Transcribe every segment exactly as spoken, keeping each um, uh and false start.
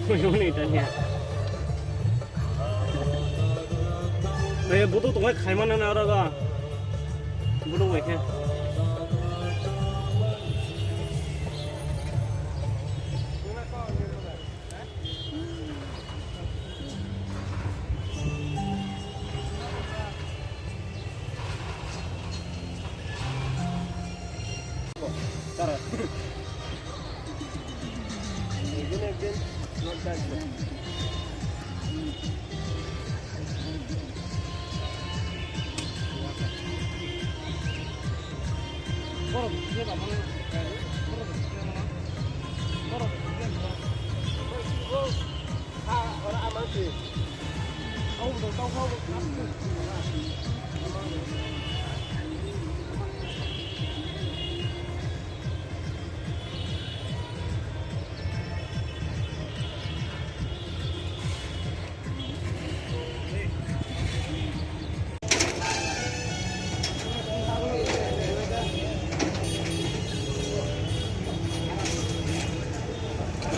Ni tanya. Eh, butuh tongwi khaimano na oro ga. Butuh bai khe.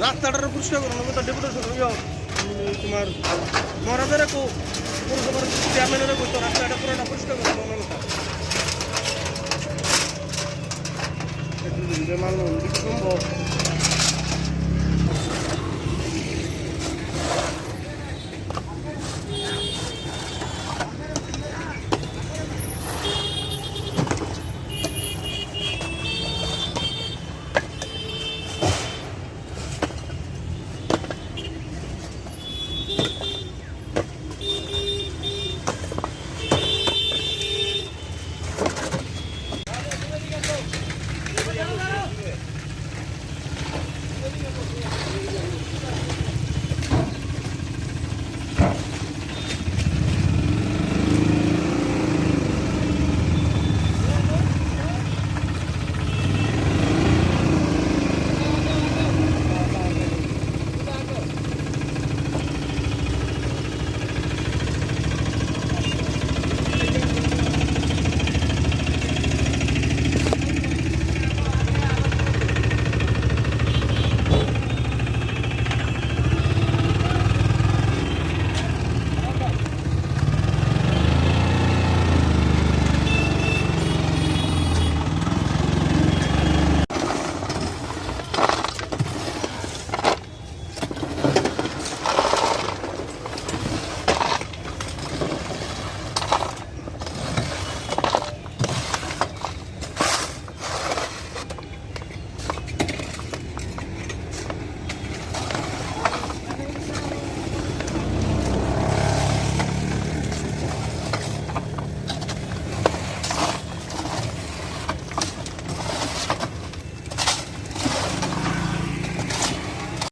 রাস্তাটা পরিষ্কার করো না, তো ডেপুটেশন ইয়ে, উম, তোমার মহারাজারে কো, পৌরসভার চেয়ারম্যানরে কো, তো রাস্তাটা পুরোটা পরিষ্কার করো না, না, না। একটু যদি মাল নেন, একটু সম্ভব।